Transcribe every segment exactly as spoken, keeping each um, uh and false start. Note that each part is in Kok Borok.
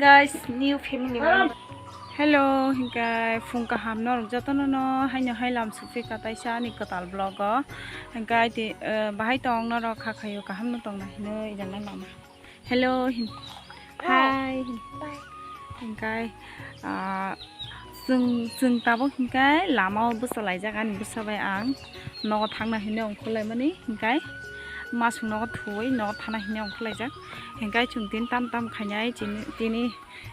Guys, new family member. Hello, hinkhe phung kaham norok jotono no haino hai lam sufika taisa ani kwtal vlog o. Hinkhe ai ti, eh, bahai tong norok kha khayo kaham no tongna hinwi ijang nai mama. Hello, hin. Hi. Hinkhe, ah, chwng, chwng tabuk hinkhe lama o bwsa laijak ani bwsa bai ang nogo thangna hinwi ongkhorlaimani hinkhe masung nogo thuwi nogo thana hinwi ongkhorlaijak hinkhe chwng tini tam tam khainai chini, tini.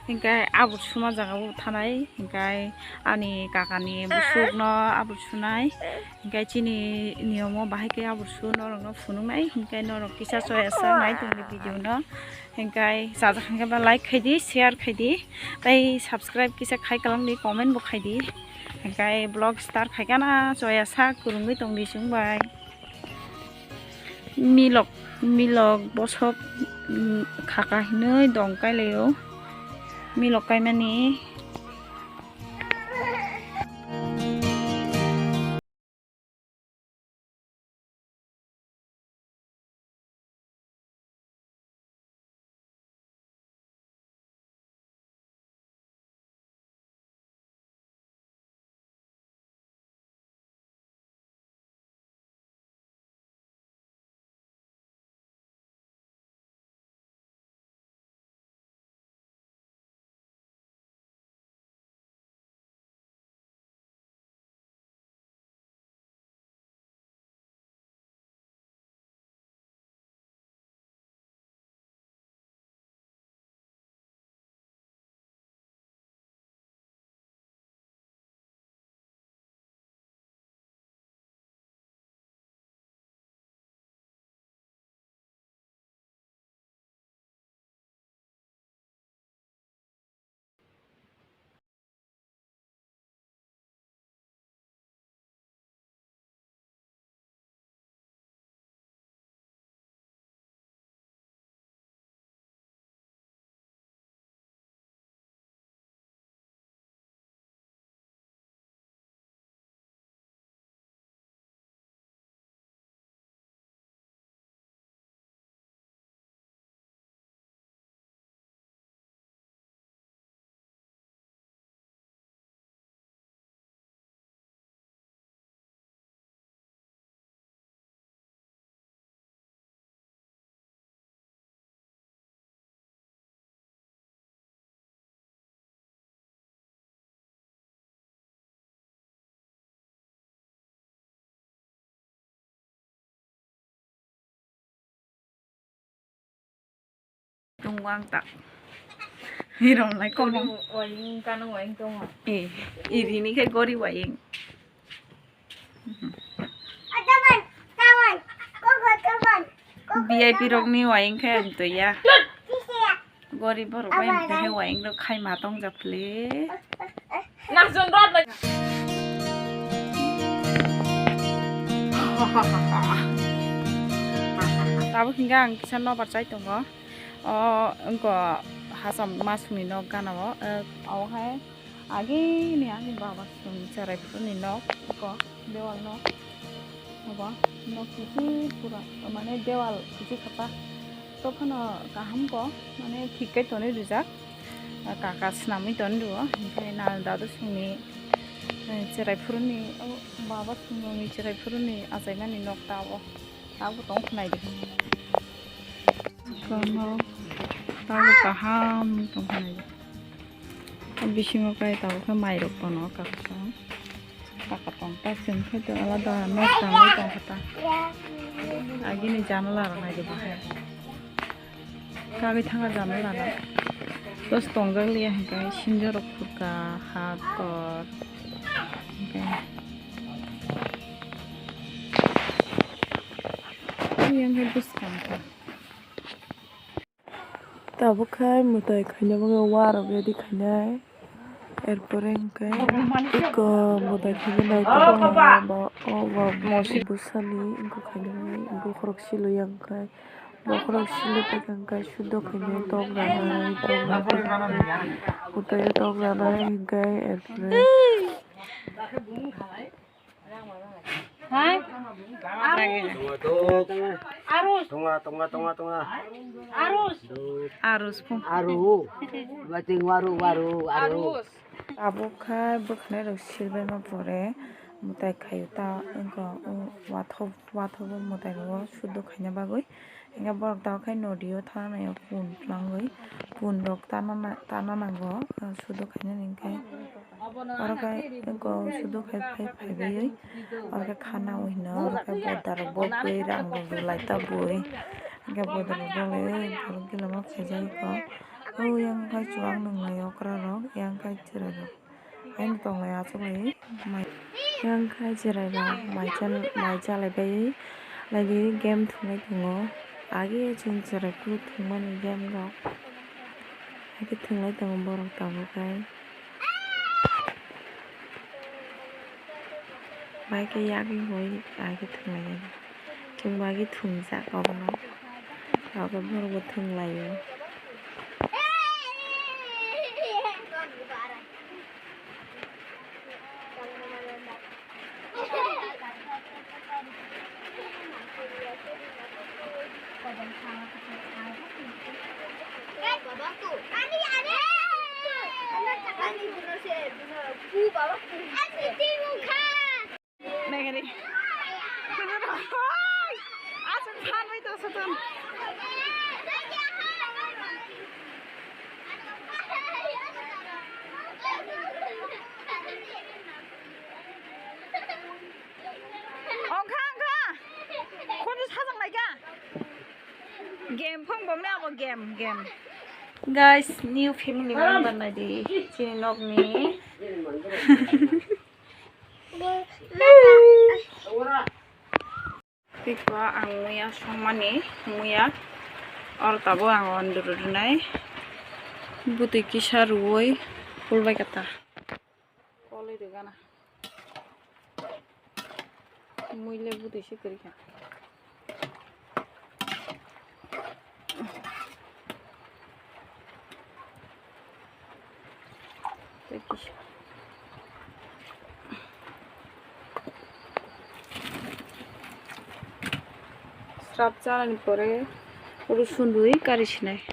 Hinkhe abuk suma jaga o thanai, hinkhe ani kakani bwswk no abuk sunai, hinkhe chini niyom o bahai khe abuk su norok no phunuknai, hinkhe norok kisa choya sa nai tongdi video no, hinkhe chajak hinkhe ba like khaidi, share khaidi, tei subscribe kisa khai kwlangdi, comment bo khaidi, hinkhe vlog start khaikha na choya sa kwrwngwi tongdi chwng bai. Milok, milok bosok, mm, khaka hinwi dong kailaio. Milok kaimani. Tongo ang ta. Hirom lai komo. Waying kano waying tongo. Eh, irini khe gori waying. V I P rokni waying khe ang toya. Gorib borok bai ang tei waying rok khai ma tong jak le. Tabuk hinga ang kisa nobar chai tongo. O wngkha hacham masukni nok gana o, eh, abo hai. Agini ani baba chwng cherai phuruni nok, eko dewal nok, abo nok kisi pura, mane dewal kisi khata, to phano kaham ko, mane thik kai tonwi rijak, kaka swnamwi tonwi rwo, hinkhe na dadu chwngni, eh, cherai phuruni, o baba chwngni cherai phuruni achaimani nok ta abo, tabuk tong khwnai di. Kono tabuk kaham tong khwnai di. Bisingo kai tabuk khe mairok tono kaka tong. Kaka tong ta chwng khe to alada nok tangwi tong kha ta. Agini janala rok nai di bo khe. Kagwi thanga janala rok. Dos tongjak liya hinkhe sinjorok phurkha ha tor. Hinkhe yang khe bwskang kha. Tabuk khe mwtai khaina bagwi warok ready khainai. Erpore hwnkhe eko mwtai khaina naitugwi ba o ba mosi bwsani wngkha khainai bokhorok silwi ya hwnkhe. Bokhorok silwi paikha hwnkhe sudo khainai tok ranai, tok ranai, mwtaio tok ranai hwnkhe erpore. Hai? Arus. Tonga, tonga, tonga, tonga. Arus. Arus pung. Aru. Bating waru, waru, aru. Abo kha bwkhanai rok silbaima pore mwtai khaio ta wngkha o wathok wathok o mwtai rok o sudo khaina bagwi. Hingke borok tabuk khe nodio thana nai o pun twlangwi pun rok tana na-, tana nango, ah, sudo khainani hingke oro khe eko sudo khai phai phaibai oro khe khana o hino oro khe boda rok bogwi rang rok rwlai ta bui hingke boda rok rwlai borok gila ma khaijak eko o yang khai chuwak nwnglai okra rok yang khai chwrai rok. Haino tonglai achuklai mai. Yang khai cherai rok mai chan-, mai chalai bai lai di game thunglai tongo. Agi chwng cherai khe thungmani game rok. Haikhe thunglai tongo borok tabuk khai. Bai khe yagwi hoi agi thunglai. Chwng bai khe thungjak obono. Tabuk borok bo thunglaio. Nengri. Asuk phan bai to sutun. Ongkha, ongkha. Khunju sajang laika. Game phang bong ne abo game, game. Guys, new family member nai di. Chini nok ni. Tei ang muya songmani, muya oro tabuk ang on rwnai. Bwtwi kisa rwui pulbai kata. Kolwi rwgana. Muile bwtwi se kwrwi kha. Srap chanani pore rosundwi kari sinai.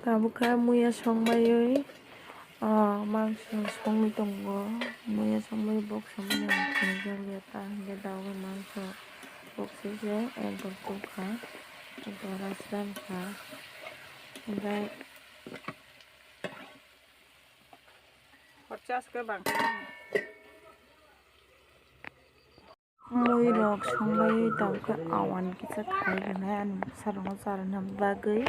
Tabukha muya songmaiwi, ah, mangso songwi tongo. Muya songmaiwi bok songmani ang thwngjak liya ta hwnkhe daui mangso. Boksijak ekdom tukha, ekdom raslam kha. Hwnkhe horchas khe bang. Mui rok songbai tongkha, awan kisa khai rwnai ani bwsarokno charwna bagwi.